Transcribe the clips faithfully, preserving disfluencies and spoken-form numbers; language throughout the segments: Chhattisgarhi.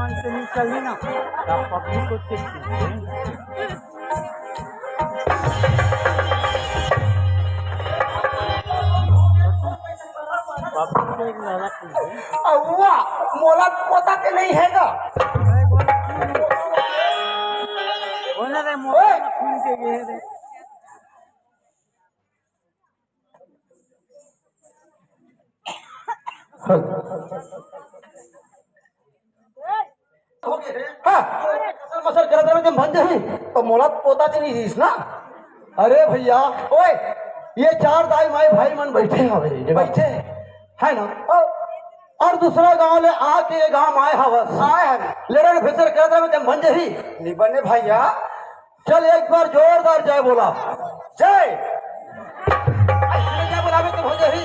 से निकल ही ना, तब पब्लिक को चेक कीजिए। पब्लिक को एक लाला कीजिए। अउआ, मोला पोता के नहीं है का? ओए! हाँ। मसर करत रहे, जब भंज ही, तो मोला पोता जी नहीं दीस ना। अरे भैया, ओए, ये चार दाई माई भाई मन बैठे हवे, ये बैठे, है ना? और दूसरा गांव ले आके ये गांव आए हवस। आए हवे। लड़न फिसर करत रहे, जब भंज ही। नहीं बने भैया। चल, एक बार जोरदार जय बोला। जय। ऐसे जय बोलावे तो हो जाही।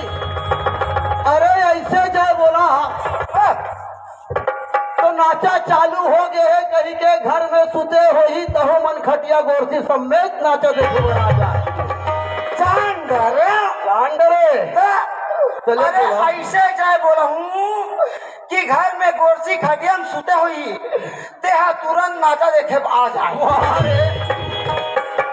अरे, ऐसे जय बोला। तो नाचा चालू हो गए है, कहीं के घर में सुते होही, तहो मन खटिया गोरसी समेत नाचा देखे बर आ जाए। चांद रे। चांद रे। चले अरे, बोला। ऐसे जय बोला हूँ कि घर में गोरसी खटिया में सुते होही, तेहा तुरंत नाचा देखे आ जाए। वाह रे,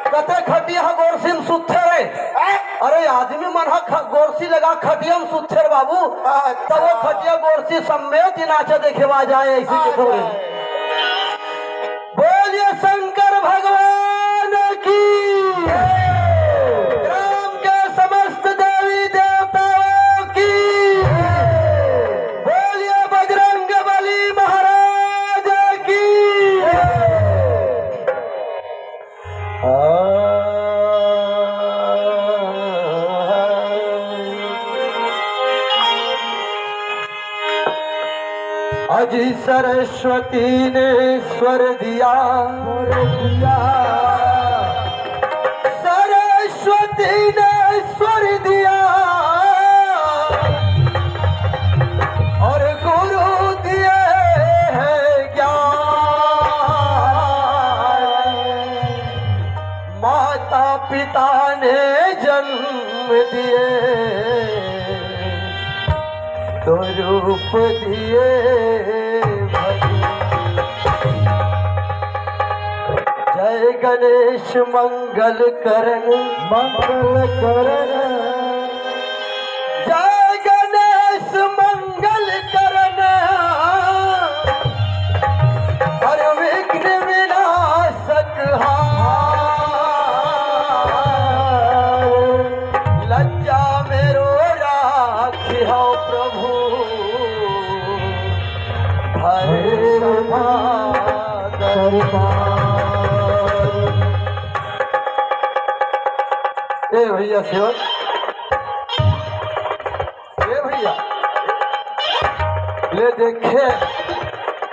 कते खटिया ह गोरसी म सुतथे रे। हैं? अरे, आदमी मन ह ख-, गोरसी लगा खटिया म सुतथे रे बाबू। अच्छा। तब वो खटिया गोरसी समेत ही नाचा देखे आ जाए, ऐसी आ के थोड़ी। जाए। बोलिए शंकर भगवान की, ग्राम के समस्त देवी देवताओं की, बोलिए बजरंग बली महाराज की। अजी सरस्वती ने स्वर दिया, सरस्वती ने स्वर दिया और गुरु दिए हैं ज्ञान। माता पिता ने जन्म दिए, तो रूप दिए भगवान। जय गणेश मंगल करण, मंगल करण। जय गणेश मंगल करण, हर विघ्न विनाशक हार। लज्जा मेरो राखिहौ प्रभु, भय क्षमा दरबार। ए भैया सेवक, ए भैया, ले देखे,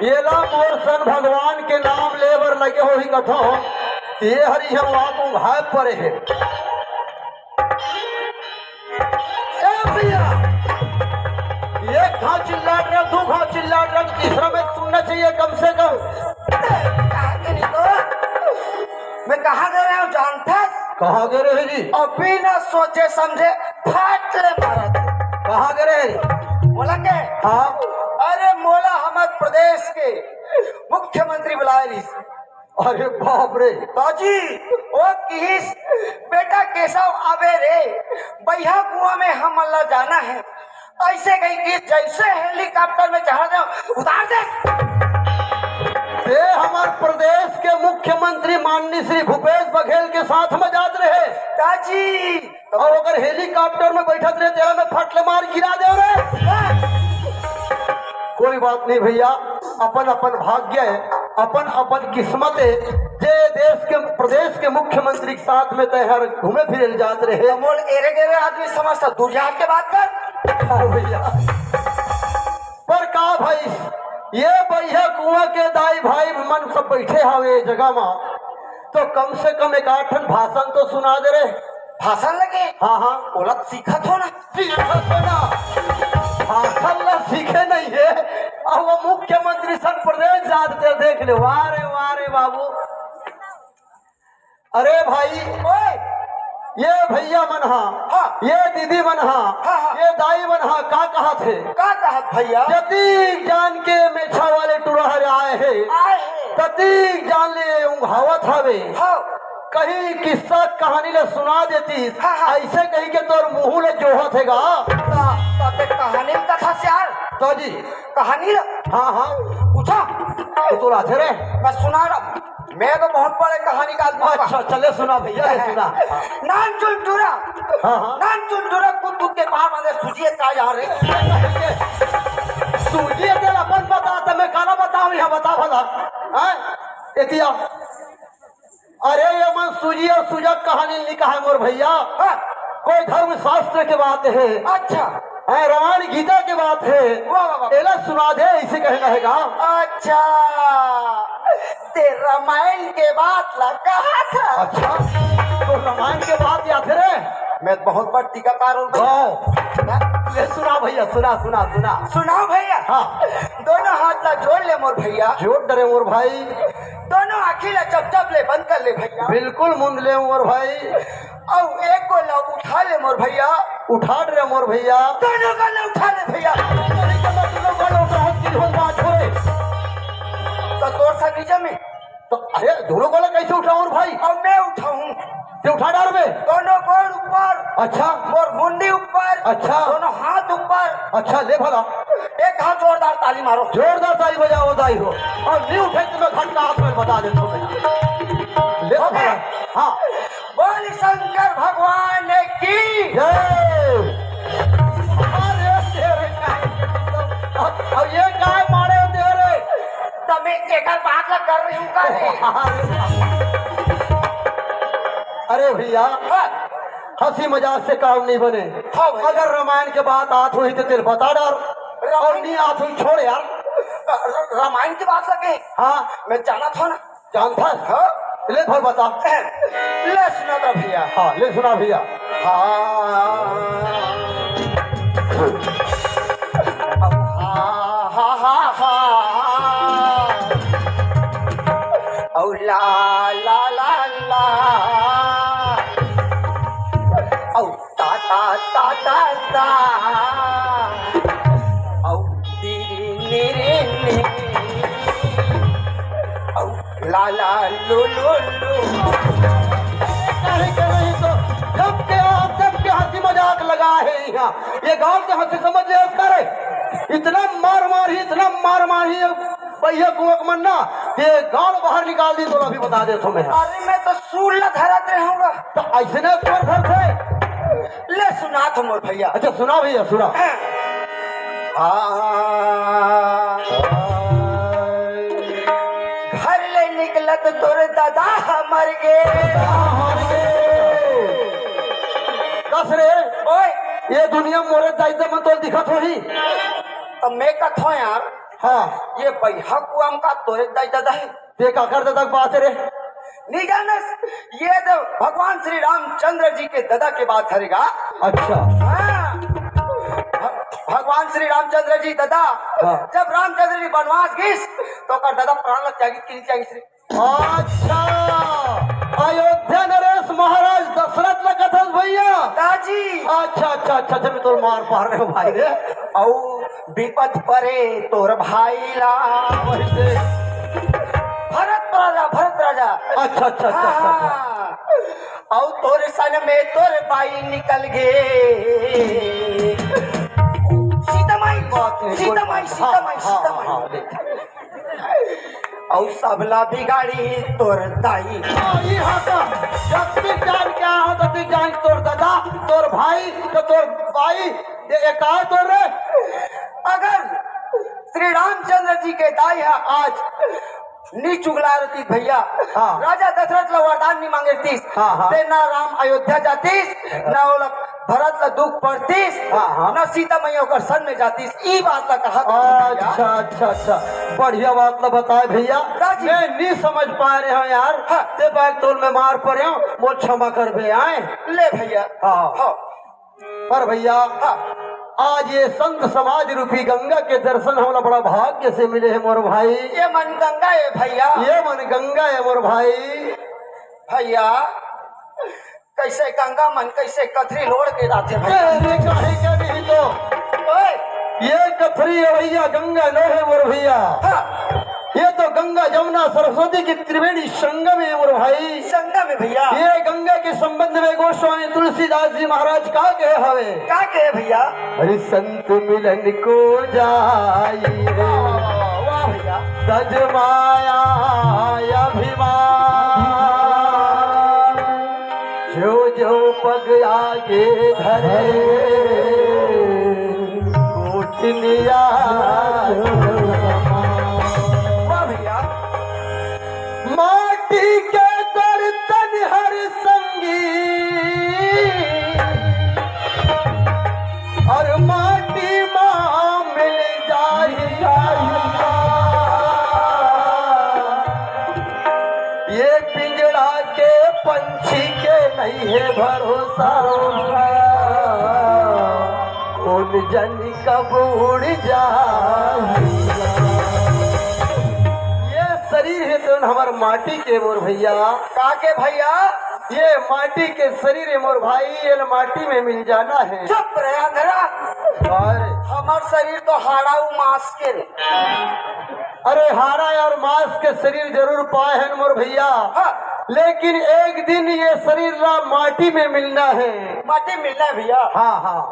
एला मोर सन भगवान के नाम ले बर लगे होही कथो, ये हर इहे वाप उघाए परे हे। ए भैया, एक घाव चिल्लात रहे, दू घाव चिल्लात रहे, तो तीसरा में सुनना चाहिए कम से कम। कहा के नहीं तो, मैं कहाँ दे रहा हूँ जानता? कहाँ दे रहे जी? और बिना सोचे समझे फाट ले मारा थे। कहाँ दे रहे? बोला के? हाँ। अरे मोला हमर प्रदेश के मुख्यमंत्री बुलाए रहिस। अरे बाप रे। बाजी, वो किहिस, "बेटा केशव आबे रे, बइहा कुआं में हमन ला जाना है।" ऐसे कही कि जैसे हेलीकॉप्टर में चढ़ा दे, उतार दे। ते हमर प्रदेश के मुख्यमंत्री माननीय श्री भूपेश बघेल के साथ में जात रहे। ताजी। और अगर हेलीकॉप्टर में बैठत रहे, तेरा में फट ले मार गिरा दे रे। कोई बात नहीं भैया, अपन अपन भाग्य है, अपन अपन किस्मत है। जे देश के, प्रदेश के मुख्यमंत्री के साथ में तय हर घूमे फिरे ल जात रहे। मोल एरे गेरे आदमी समझता, दूर जाके बात कर। हाँ भैया। पर का भाई, ये बइहा कुआं के दाई भाई मन सब बैठे हवे ये जगह मा, तो कम से कम एक आध ठन भाषण तो सुना दे रे। भाषण लगे? हाँ, हाँ। ओला सीखत हो ना। सीखत हो ना। भाषण ला सीखे नहीं है, अब वो मुख्यमंत्री सन प्रदेश जात के देख ले। वाह रे, वाह रे बाबू। अरे भाई, ओए! ये भैया मन हा, हाँ। ये दीदी मन हा, हाँ, हाँ। ये दाई मन हा, का कहत हे? का कहत भैया? जतीक जान के मेछा वाले टुरा हरे आए हे, आए हे। कतिक जान ले उंघावत हवे। हाँ। कहीं किस्सा कहानी ले सुना देतिस, हाँ, हाँ। अइसे कहिके तोर मुंह ले जोहत हे गा। त-, त ते कहानी ल कथस यार। तो जी। कहानी ल? हाँ, हाँ। पूछा? तो तोला आथे रे। मैं सुना रहा हूँ। मैं तो बहुत बड़े कहानी का आदमी हूँ। अच्छा, चले सुना भैया, ले सुना। नानचुन टूरा। हाँ, हाँ। नानचुन टूरा कुत्तू के पार वाले सूजी का यार रे। सूजी तेल अपन बता, त मैं काला बताऊँ, यहाँ बता भला। हैं? एतिया। अरे, ये मन सूजी अउ सूजक कहानी नइ कहय मोर भैया। हाँ। कोई धर्म शास्त्र के बात हे। अच्छा। हैं, रामायण गीता के बात हे। वाह, वाह, वाह। एला सुना दे, अइसे कहना हे गा। अच्छा, ते रामायण के बात ला कहत हस। अच्छा, तो रामायण के बात याद हे रे? मैं बहुत बड़ टीकाकार हूँ। वाह। हाँ? ले सुना भैया, सुना, सुना, सुना। सुनाओ भैया। हाँ। दोनों हाथ ला जोड़ ले मोर भैया। जोड़ डरे मोर भाई। दोनों आँखी ला चपचप ले बंद कर ले भैया। बिल्कुल मुंद ले मोर भाई। अउ एक गोड़ ला उठा ले मोर भैया। उठा डरे मोर भैया। दोनों गोड़ ला उठा ले भैया। दोनों गोड़ ला उठा, हाथ की ढोल बाज होए। तो तोर सा नीचे में। तो अरे, दोनों गोड़ ला कैसे उठाऊं भाई? अब मैं उठाऊं। ते उठा डार बे। दोनों गोड़ ऊपर। अच्छा। मोर मुंडी ऊपर। अच्छा। दोनों हाथ ऊपर। अच्छा, ले भला। एक हाथ जोरदार ताली मारो। जोरदार ताली बजाओ दाई हो। अउ नइ उठे त मैं घंटा हाथ में बता देता हूँ। ले तो भला। हाँ। बोल शंकर भगवान की। जय। अरे तेरे काय, अब ये काय मारे हो तेरे? तब मैं एकर बात ला कर रही हूँ का रे? अरे भैया, हाँ। हंसी मजाक से काम नहीं बने। हाँ भाई। अगर रामायण के बात आत होही तो तेल बता डार, अउ नहीं आत होही छोड़ यार। र-, रामायण की बात लगे? हाँ। मैं जानत हूँ ना। जानत हस? हाँ। ले भाई बता। ले सुना था भैया। हाँ, ले सुना भैया। हाँ। हाँ, हाँ, हाँ, हाँ। औ ला, ला, ला, ला। औ ता, ता, ता, ता, ता। औ ती, री, नी, री, नी। औ ला, ला, लू, लू, लू। कहीं के नहीं तो जब के आप, जब के हंसी मजाक लगा है यहाँ। ये गांव के हंसी समझ ले करे। इतना मार मार ही, इतना मार मार ही। भैया कुआं के मन ना, ये गांव बाहर निकाल दी तो अभी बता देता हूँ मैं। अरे मैं तो सूल ला धरत रहूंगा। तो ऐसे ना तोर घर थे। ले सुना तो मोर भैया। अच्छा सुना भैया, सुना। हाँ। घर ले निकलत तोर दादा ह मर गे। कस रे? ओए। ये दुनिया मोरे दाई ददा मन तोल दिखत होही। तो मैं कथो यार। हाँ। ये बइहा कुआं का तोरे दाई ददा हे। ते काकर ददा के बात रे? नहीं जानस, ये तो भगवान श्री रामचंद्र जी के ददा के बात हरे गा। अच्छा। हाँ। भ-, भगवान श्री रामचंद्र जी ददा, हाँ। जब रामचंद्र जी बनवास गिस, तो ओकर ददा प्राण ला त्यागिस कि नहीं त्यागिस रे? अच्छा, अयोध्या नरेश महाराज दशरथ ला कथस भैया। दाजी। अच्छा, अच्छा, अच्छा, अच्छा, मैं तोर मार पार रहे हो भाई रे। अउ विपद परे तोर भाई ला। वही से। भरत राजा, भरत राजा। अच्छा, अच्छा, अच्छा, अच्छा, अच्छा। हाँ। अउ तोर सन में तोर बाई निकल गे। सीता माई, बात नहीं, सीता कोई माई, बात। सीता हाँ, माई, हाँ, सीता माई। हाँ, हाँ, देख। अउ सबला बिगाड़ी तोर दाई। हाँ, ई हाँ तो, जब तक जान के आए हो, तब तक जान तोर दादा, तोर भाई, तो तोर बाई, ये, ये का है तोर रे? अगर श्री रामचंद्र जी के दाई है आज, नी चुगला रहती भैया। हाँ। राजा दशरथ ला वरदान नी मांगे रहतीस। हाँ, हाँ। ते ना राम अयोध्या जातीस, ना ओला भरत ला दुख पड़तीस, हाँ, हाँ। ना सीता मैया ओकर सन में जातीस। ई बात ला कहा था भैया। अच्छा, अच्छा, अच्छा। बढ़िया बात ला बताए भैया। दाजी। मैं नी समझ पाए रहे हूँ यार। हाँ। ते बैग तोल में मार पड़े हूँ, मोर क्षमा कर बे आए। ले भैया। हाँ। हाँ। पर भैया, हाँ। आज ये संत समाज रूपी गंगा के दर्शन हमला बड़ा भाग्य से मिले हे मोर भाई। ये मन गंगा हे भैया। ये मन गंगा हे मोर भाई। भैया, कैसे गंगा मन कैसे कथरी लोड़ के जाथे भैया। अरे काहे के नहीं तो। ओए। ये कथरी हे भैया, गंगा नो हे मोर भैया। हाँ। ये तो जमुना सरस्वती के त्रिवेणी संगम हे मोर भाई। संगम हे भैया। ये गंगा के संबंध में गोस्वामी तुलसीदास जी महाराज का कहे हवे? का कहे भैया? अरे संत मिलन को जाई रे, वाह, वाह, वाह भैया। तज माया अभिमान। जो जो पग आगे धरे, कोटि निया। वाह भैया। माटी के बर्तन हर संगी, और माटी मा मिल जाई। ये पिंजड़ा के पंछी के नहीं है भरोसा, कौन जानी कब उड़ जाई। ये शरीर हे तो हमर माटी के मोर भैया। का के भैया? ये माटी के शरीर हे मोर भाई, ये माटी में मिल जाना है। चुप रे अंधरा। अरे। हमर शरीर तो हाड़ा अउ मांस के रे। अरे हाड़ा और मांस के शरीर जरूर पाए हन मोर भैया। हाँ। लेकिन एक दिन ये शरीर ला माटी में मिलना है। माटी मिलना है भैया। हाँ, हाँ।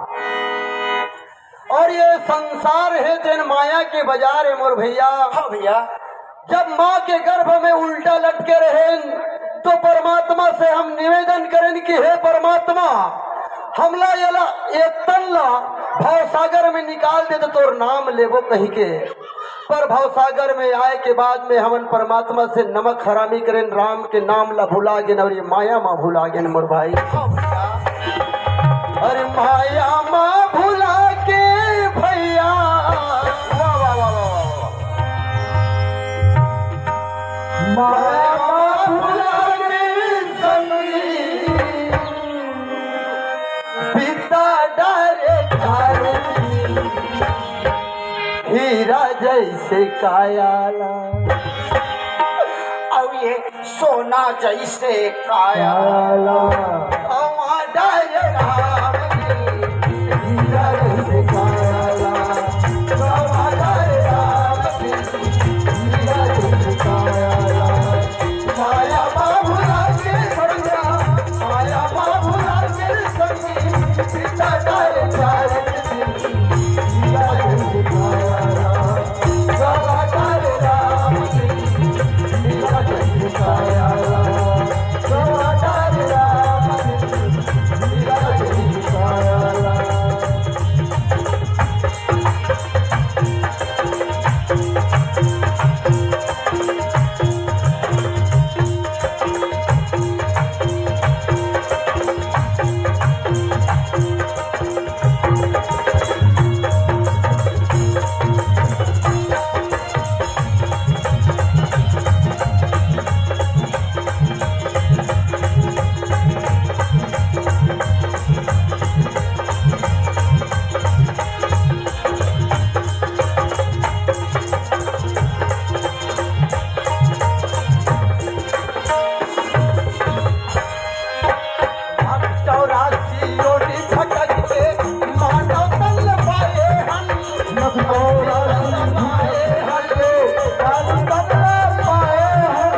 और ये संसार हे तेन माया के बाजार हे मोर भैया। हाँ भैया। जब माँ के गर्भ में उल्टा लटके रहेन, तो परमात्मा से हम निवेदन करेन कि हे परमात्मा, हमला एला, ये तन ला भवसागर में निकाल दे तो तोर नाम लेबो कहि के। पर भवसागर में आए के बाद में हमन परमात्मा से नमक हरामी करेन, राम के नाम ला भुला गेन और ये माया मा भुला गेन मोर भाई। अरे माया मा भुला के भैया, वाह, वाह, वाह, वाह, वाह। माया मा भुला के संगी, पिता डारे चारे हीरा जैसे कायाला। अउ ये सोना जैसे कायाला। कायाला। अवा डारे राम जी, हीरा जैसे कायाला। अवा डारे राम जी, हीरा जैसे कायाला। माया मा भुला के भैया, माया मा भुला के संगी, पिता डारे चारे चौरासी योनि भटक के मानव तन पाए हन। चौरासी पाए हन, मानव तन पाए हन,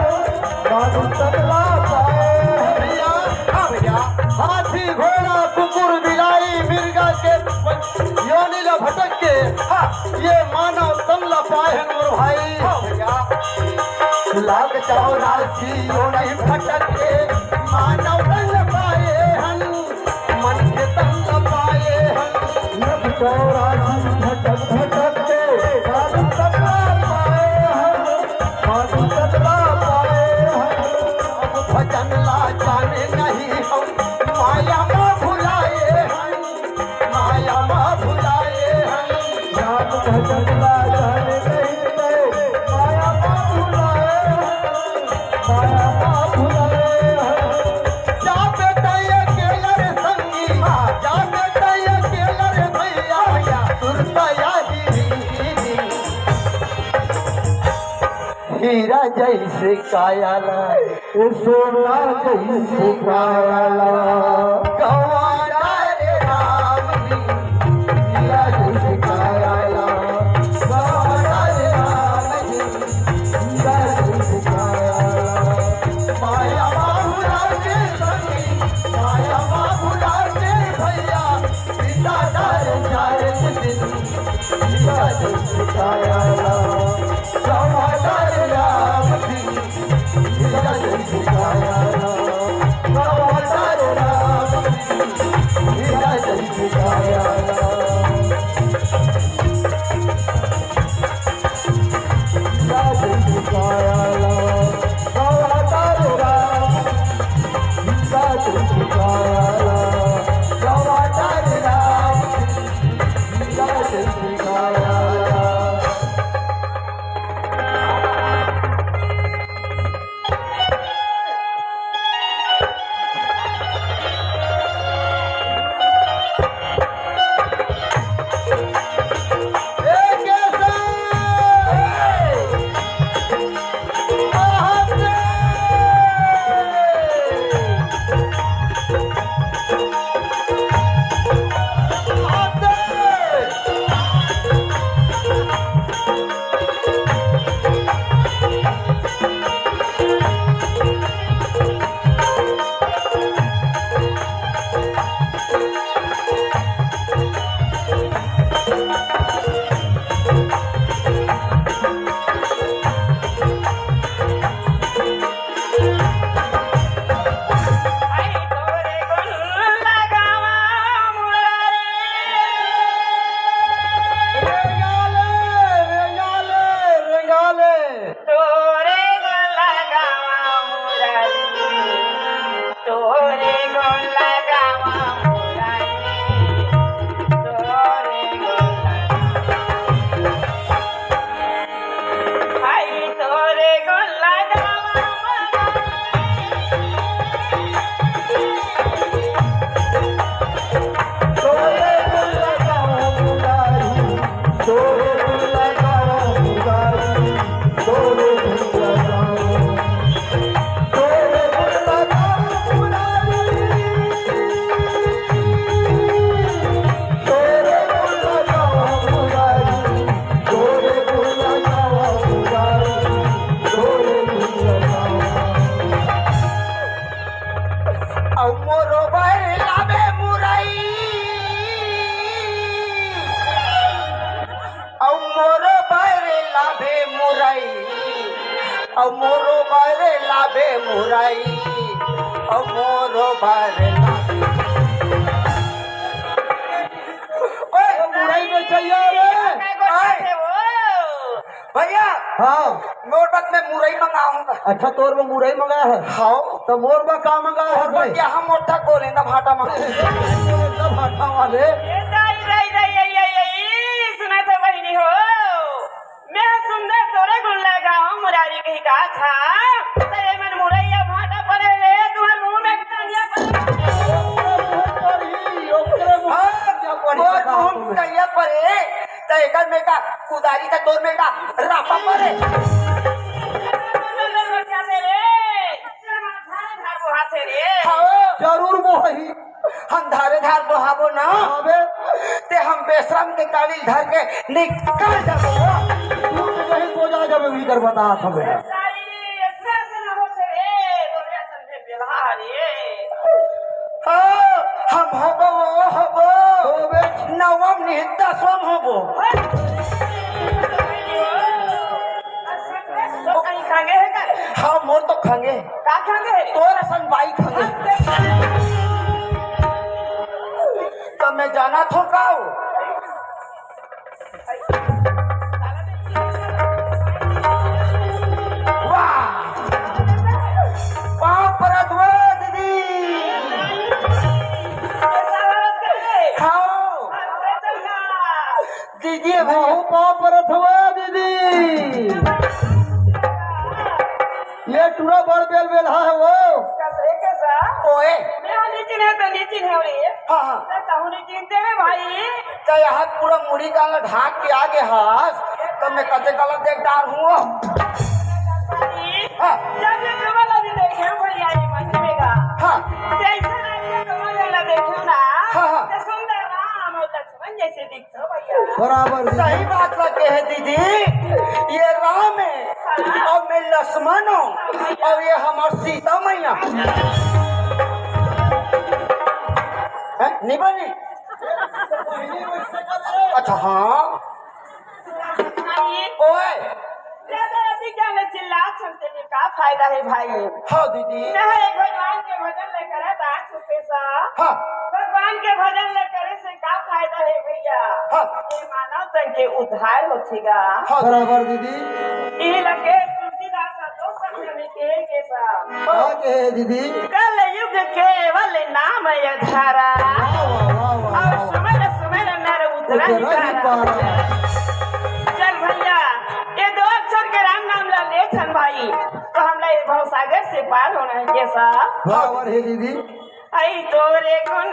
मानव तन पाए हन। भैया, हाँ भैया। हाथी, घोड़ा, कुकुर, बिलाई, मिर्गा के योनि ला भटक के, हाँ। ये मानव तन ला पाए हन मोर भाई। हाँ भैया। लाख चौरासी योनि भटक के मानव तन पाए हन, मन के तन पाए हन। लाख चौरासी भटक भटक के मानव तन पाए हन, मानव तन पाए हन। अब भजन ला जाने नहीं हम, माया मा भुलाए हन। माया मा भुलाए हन। राम भजन ला जाने नहीं रे, माया मा भुलाए हन। माया मा भुलाए हन। जा बेटा अकेला रे संगी, जा बेटा अकेला रे भैया, सुरता आही री। हीरा जैसे कायाला, ए सोना जैसे कायाला। गवारा रे राम जी, हीरा जैसे कायाला। गवारा रे राम जी, हीरा जैसे तोरे गोला गावा मुरारी, तोरे गोला गावा मुरारी, तोरे गोला गावा। आई तोरे गोला गावा मुरारी। अउ मोरो बर लाबे मुरई, अउ मोरो बर लाबे मुरई, अउ मोरो बर लाबे मुरई, अउ मोरो बर लाबे। ओए, मुरई में चाहिए रे। ओए। भैया, हाँ। मोर बर मैं मुरई मंगाहूँ। अच्छा, तोर बर मुरई मंगाए हस? हाँ। त मोर बर का मंगाए हस? मोर बर भाई? क्या हम मोटा गोलेंदा भाटा मंगाहूँ। गोलेंदा भाटा वाले। ए, दाई, दाई, दाई, आई, आई, आई, सुना तो बहिनी हो। मैं सुंदर तोरे गोला गावा मुरारी कहि का था। त ये मन मुरई अउ भाटा परे रे, तुम्हर मुँह में कनिया परे। ओकरे मुँह परी, ओकरे मुँह हाँ, कनिया परी, मोर मुँह कनिया परे। त एकर में का कुदारी, त तोर में का रापा परे। हाँ। जरूर बोही। हम धारे धार बोहाबो ना। अबे। ते हम बेशरम के काड़ी धर के निकल जाबो। तू तो कहीं को जा जाबे, उही कर बता हमें। हाँ, हम हबो, वो हबो। होबे। नवम निहित दसवम हबो। वो कहीं खंगे हे का? हाँ, मोर तो खंगे। का खंगे? तोर असन बाई खंगे। त मैं जानथों का हो? वाह! पाँव परत हो दीदी। खाओ। दीदी, महूँ पाँव परत हवँ दीदी। ये टूरा बड़ बेल बेलहा हे वो। ओए। मैं हाँ नी चिन्हे तो नी चिन्हे रे। हाँ, हाँ। तो कहूँ नी चिन्हते रे भाई। त यहाँ पूरा मुड़ी कांगा ढाक के आगे हस, त मैं कते गलत देख डार हूँ। भाई, हाँ। जब ये डूबा नदी देखे हो भैया, ये मंच में का। हाँ। जैसे रात में डूबा नदी देखे हो ना, हाँ, हाँ। तो सुंदर राम और लक्ष्मण जैसे दिखते हो भैया। बराबर। सही बात ला कहे दीदी, ये राम हे अउ मैं लक्ष्मण हूँ अउ ये हमर सीता मैया। हैं? नहीं बनी? अच्छा, हाँ। ओए। ज्यादा अति क्या में चिल्लात हन, तेमे का फायदा हे भाई? हाँ दीदी। नहीं, भगवान के भजन ले करत आत हन तेसा। हाँ। भगवान के भजन ले करे से का फायदा हे भैया? हाँ। ये मानव तन के उद्धार होथे गा। हाँ। बराबर दीदी। ये लगे तुलसीदास तो संग में के के सा। का के दीदी? कलयुग केवल नाम अधारा। वाह, वाह, वाह, वाह, और वाह। सुमिर सुमिर नर उतरहि उतरहि पारा। पारा। चल भैया, ये दो अक्षर के राम नाम ला ले थन भाई, तो हमला ये भवसागर से पार होना हे के सा। बराबर हे दीदी। आई तोरे गुण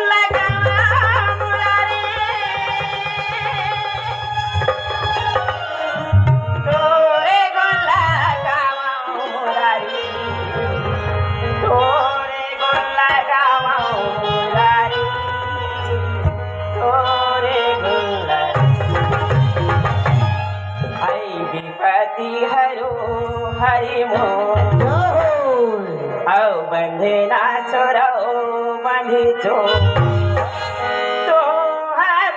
लगावा मुरारी, तोरे गुण लगावा मुरारी, तोरे गुण लगावा मुरारी, तोरे गुण लगावा। आई विपत्ति हरो हरि मोर। जय हो। अउ बंधे ना छोड़ो, बंधी छो। तोहर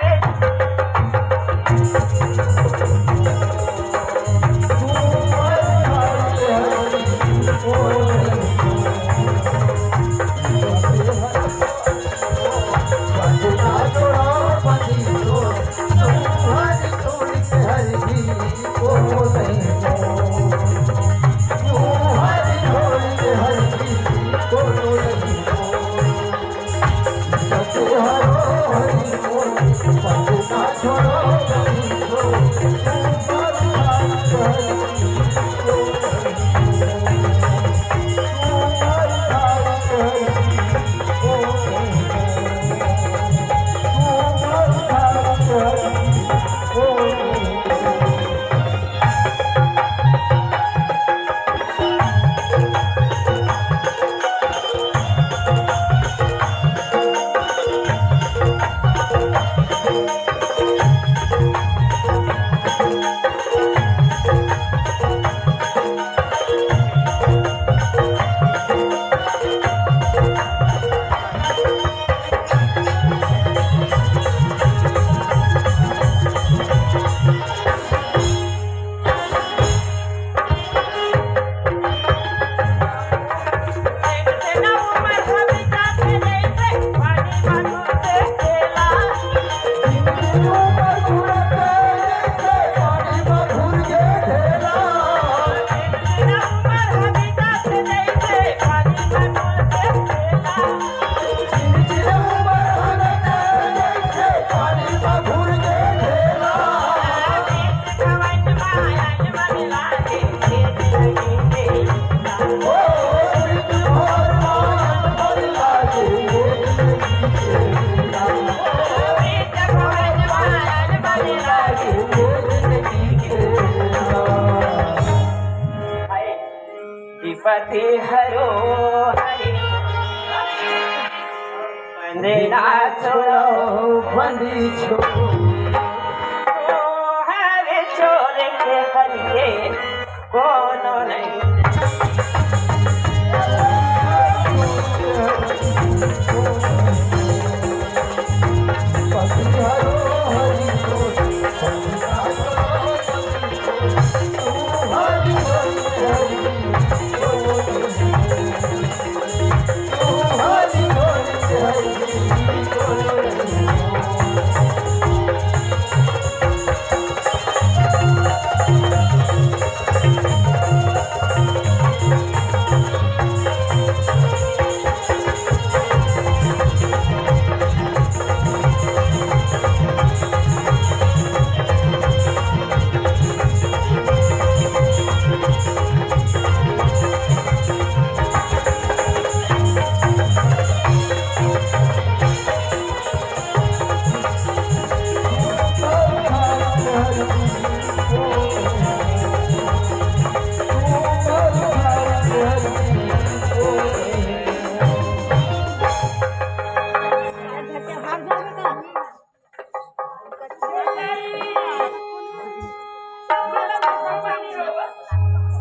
विपत्ति हरो हरि, बंधे ना छोड़ो, बंधी छो। तोहर छोड़ के हरि के कोनो नहीं।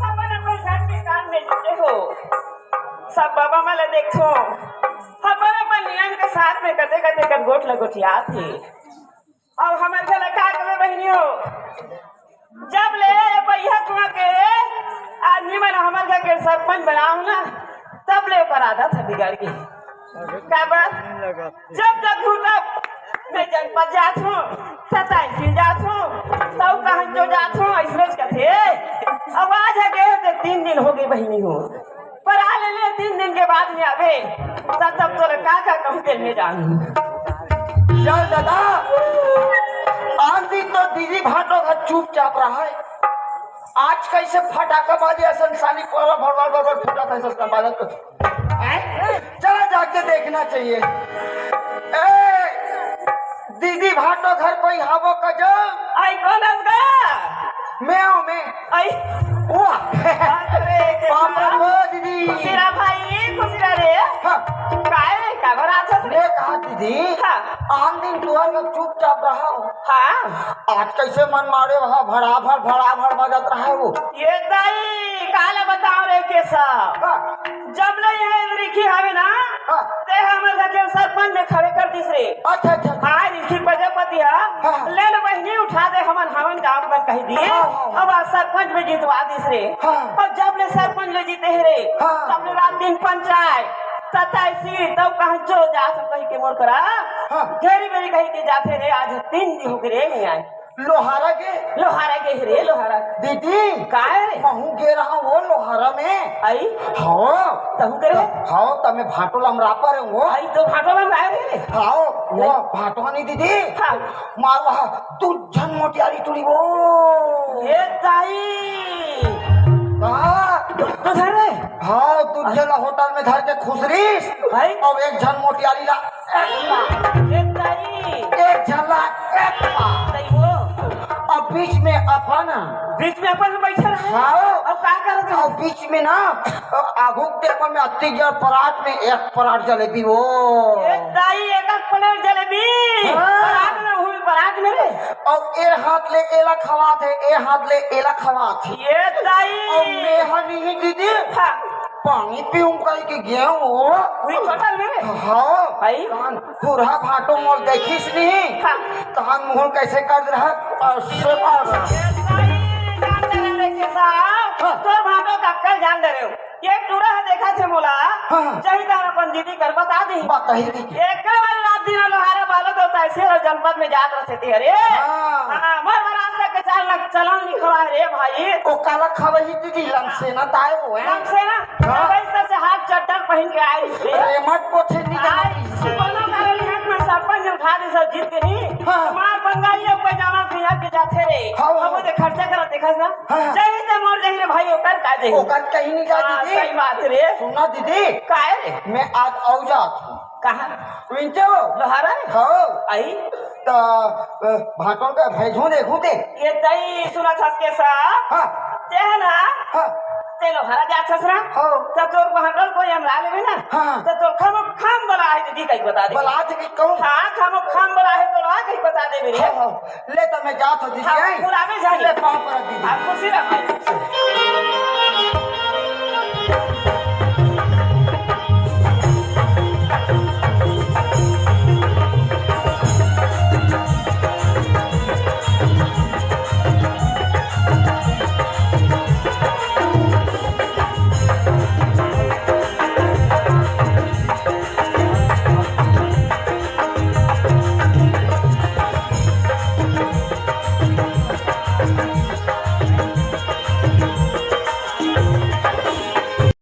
अपन अपन घर के काम में जुटे हो। सब बाबा मन ला देखो, अपन अपन नियम के साथ में कते कते कर गोठ ल गोठियात हे। अब हमर घर ला का करबे बहिनी हो? जब ले ये बइहा कुआं के आदमी मन हमर घर के सरपंच बनाव ना, तब ले ओकर आदत ह बिगड़ गे। काबर? जब जब घूरता, मैं जनपद जात हूँ, तहसील जात हूँ, तब कहाँ जो जात हूँ, अइसने कथे। अब आज ह गे हे ते तीन दिन हो गे बहिनी हो। पर आ ले, ले तीन दिन के बाद में आबे, तब, तब तोला का, का कहूँ तेल में जान। चल दादा, आन दिन तो दीदी भाटो घर चुपचाप रहा है, आज कइसे फटाका बाजे असन सानी पर भरभर भरभर फूटत हे, सस्ता बाजत तो। हैं? चला जाके देखना चाहिए। ए, दीदी भाटो घर कोई हवो का जो? आई कोन अस गा? मैं हूँ, मैं। आई। वाह। बाप रे, बाप रे, वाह दीदी। खुशी रहा भाई, खुशी रहा रे। हाँ। काय रे, काबर आथस रे? मैं कहा दीदी, हाँ। आन दिन तुहर घर चुपचाप रहा हो। हाँ। आज कइसे मन मारे वहाँ भड़ाभड़, भड़ाभड़ बजत रहा है वो। ये दाई, काला बताओ रे केशव। हाँ। जब ले ये रिखी हवे ना, हाँ। ते हमर घर के सरपंच में खड़े कर दिस रे। अच्छा, अच्छा, अच्छा। हाँ, रिखी प्रजापति हा। हाँ। ले लो बहिनी, उठा दे, हमन, हमन गाँव में कह दिए। हाँ, हाँ, हाँ। अब आज सरपंच में जितवा दिस रे। हाँ। और जब ले सरपंच ले जीते हे रे, हाँ। तब ले रात दिन पंचायत, सताइसी, तब कहाँ जो जा सब कही के मोर करा। हाँ। घेरी बेरी कही के जाथे रे, आज तीन दिन हो गए रे, नहीं आए। लोहारा गे? लोहारा गे हे रे, लोहारा। दीदी, काय रे? महूँ गे रहा वो लोहारा में। आई? हाँ। तहूँ गे रहे? हाँ, तमे भाटो लमरा पर वो। आई तो भाटो लमरा रे। हाँ, वो आई। भाटो नहीं दीदी। हाँ। मार वहाँ दू झन मोटियारी टुरी वो। ए दाई। हाँ। तो धर रे। हाँ, दू झन ला होटल में धर के खुसरिस। भाई। अब एक झन मोटियारी ला एक बार। ए दाई। एक झन ला एक बार। दाई वो। अब बीच में अपन। बीच में अपन बैठे रहे। हाँ। अब का करत रहे? अब बीच में ना, आगू के टेबल में अत्ती जल परात में एक परात जलेबी वो। ए दाई, एक एक प्लेट जलेबी। हाँ। परात में हुई, परात में रे। अउ ए हाथ ले एला खवात हे, ए हाथ ले एला खवात हे। ये दाई। अउ मैं ह नहीं दीदी, हाँ। पानी पीऊं कहि के गेंव। वही होटल में? हाँ। भाई। तहन बूढ़ा भाटो मोल देखिस नहीं। हाँ। तहन मुंह कइसे कर रहा? अइसे कर रहा। ये दाई, जान दे रहे रे केशव। हाँ। तोर भाटो का अक्कल जान दे रहे हो। एक टूरा ह देखत हे मोला, हाँ। जाही त अपन दीदी कर बता देही। बताही दीदी। एकर बर रात दिन लोहारा बालो तो तहसील अउ जनपद में जात रथे ते हरे। हाँ। हाँ, मोर बर आज तक के चाल न, चलन लिखवा हे रे भाई। ओ काला खवही दीदी, लमसेना ताय वो है। लमसेना? हाँ। वही से हाफ चड्डा पहिन के आए रे। अरे मत पूछे नहीं आई, जाना। कोनो कारण नहीं, मैं सरपंच उठा दे सब जीत के नहीं। हाँ। मार बंगाली अब पैजामा खिया के जाथे रे। हाँ। अब वो दे खर्चा करत देखस ना। हाँ। जाही त मोर जाही रे भाई, ओकर का जाही? ओकर कहीं नहीं जा हाँ, दीदी। सही बात रे। सुना दीदी। काहे रे? मैं आज अउ जात हूँ। कहाँ? विंचो। लोहारा रे? हाँ। आई? त, अ, भाटोल का भेजूं देखूं ते। ये तई सुना छस के सा? हाँ। ते है ना? हाँ। ते लोहारा जा छस ना? हाँ। त तोर भाटोल कोई हम ला लेबे ना? हाँ। त तोर खामो खाम बला है दीदी कहीं बता दे। बला दे कि कहूँ? हाँ, खामो खाम बला है तो ला कहीं बता दे मेरे। हाँ, हाँ। ले त मैं जात हूँ दीदी, हाँ, हैं? बुलावे जाही। ले पाँव पर दीदी। आप खुशी रह भाई।